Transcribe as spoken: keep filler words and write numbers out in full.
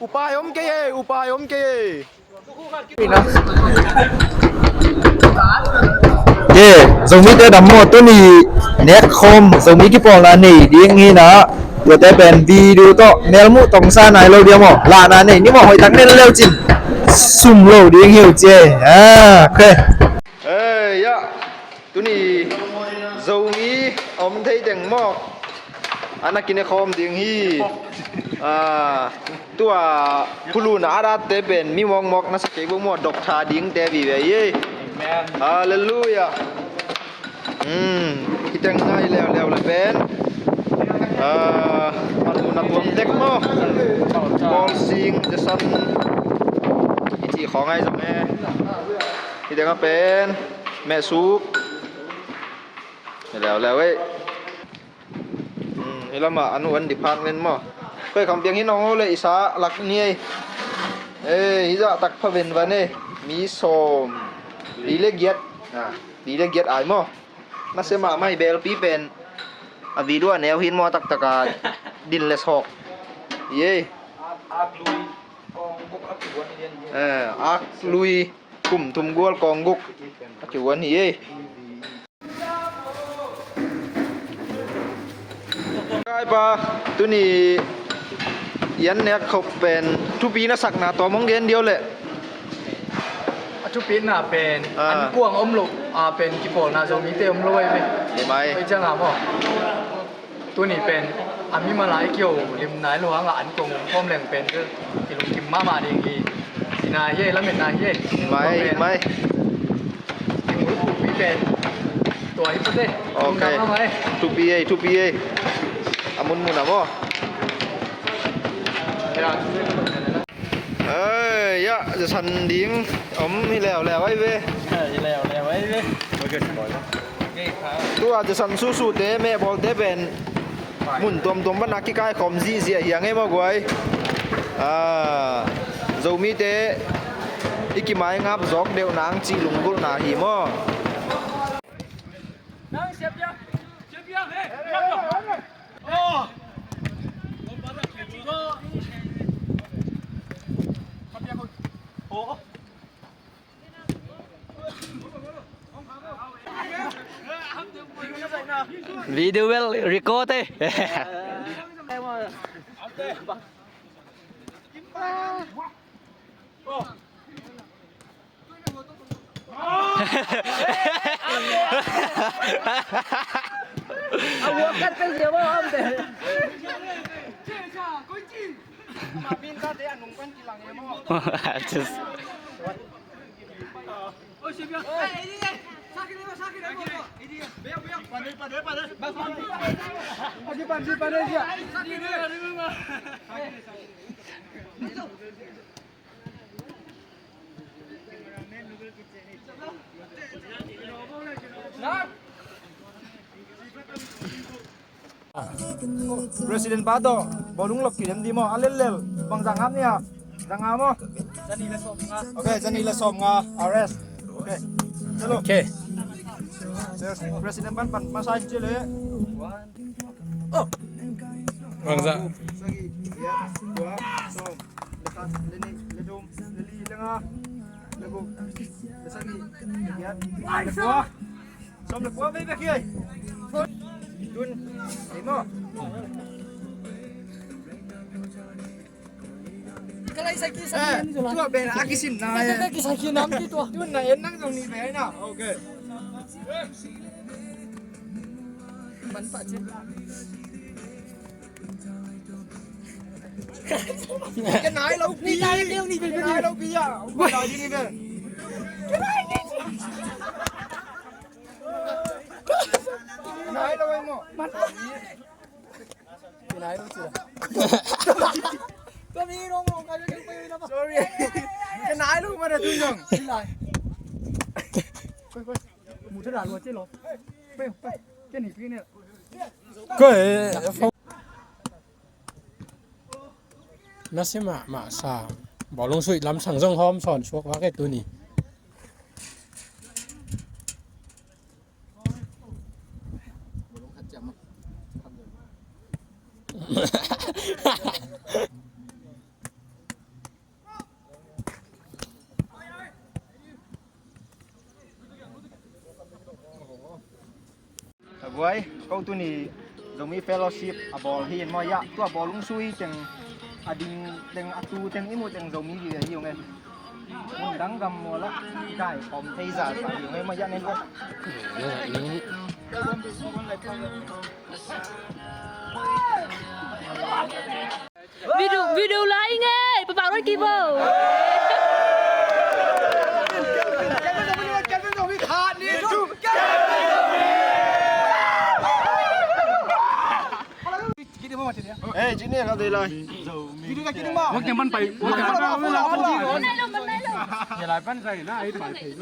Upai om kei e, upai om kei e. Ye, Zomite dam maw, tuni nek khawm, Zomi kipawlna nei ding hi na. Tuate pen video tawh melmuh tongsa nai lo dia maw. Lahna nei ni maw, hoih tak nei leu cin sum lo ding hi uh ci e. Ah, okay. Eh, ya. Tuni Zomi om thei teng maw, a na kine khawm ding hi. Ah, tua phuluna a datte pen mi mawkmawk na sa kei buk maw, doctor dingte vive hi. Amen. Halleluiah. Hmm, hi teng ngai leuleu le pen, ah, pan mun a tuam tek maw. Paul Sing, Jason, i ci khawng ai zong e. Hi teng a pen mehsuk. Leuleu e. Hmm, hi lamah a nu an department maw. Koi kham piang hi nong o le i sa lak ni ei. Eh, hi zah tak pha venvan e. Mi sawm. Li le giat. Ah, li le giat ai maw. Nasia mahmah hi, belpi pen a video a neu hin maw, taktak a din le sawk. Hi ei. Eh, ak lui kum thum gual kawng guk a kiuan hi ei. Kaipa, tuni i an nek khop pen thupi na sakna tawm hong gen diau leh. A thupina pen, ah, an kuang om lo a pen kipawlna Zomite om lo ai ve. Hi mai. Oi ciang a maw. Tuni pen a mimal a i kio lim nai lo hang a an kuang om khawm leng pen kilungkim mahmah ding hi. Hi na hi ei, lametna hi ei. Hi mai, hi mai. Tua hi pute. Ok. Thupi ei, thupi ei. A munmun a maw. Ya. Eh, ya, zasan ding om hi leuleu ai ve. Hi leuleu ai ve. Tua zasan susute, mehbawlte pen mun tuamtuam pan a kikaikhawm zihziah hi a ngei maw guai. Ah, Zomite i kimaingap zawk deuh nang cih lunggulhna hi maw. Video will record eh. Just President pa tawh bawlung lok kidem di maw? A lellel bang zang hap ni a? Zang nga maw? Ok, zani le sawm nga. Arrest. Ok. Chalo. Ok. President pan pan masa in chile. Oh. Bang zang. Sagih, giat, kua, sawm, le khat, le nih, le thum, le li, le nga, le guk, le sagih, le giat, le kua. Sawm le kua vei bek hi ei. Tun, ei maw. Ka lai sa ki sa ki ni zula. Tua pen a kisin na. Ka sa ki sa ki nam ki tua. Tun na en nang zong ni ve na. Ok. Man pa che. Ka nai lo pi. Ni ta ni teu ni pi. Ka nai lo pi ya. Ka nai lo pi. Nai lo mo. Ka nai lo pi. Sorry. Ka nai lo ma da tu yong. Koi koi. Mu ta da lo che lo. Koi koi. Nasia mahmah sa. Bawlung suih lam sang zong hawm sawn suak vak e tuni. A buai, ko tuni Zomi Fellowship a bawl hi in maw, ya, tua bawlung sui teng, a ding teng, a tu teng, i mu teng Zomi vive hi ung e. Mun dang gam maw la, kai khawm thei za sa hi ung e maw, ya, nen ko. Video, video la ing e, pa pa roi ki bo. Eh, cini ka dei lai. Video ka cini ma. Waktu yang pan pai, waktu yang pan. Ya lai pan sai na, ai pai pai.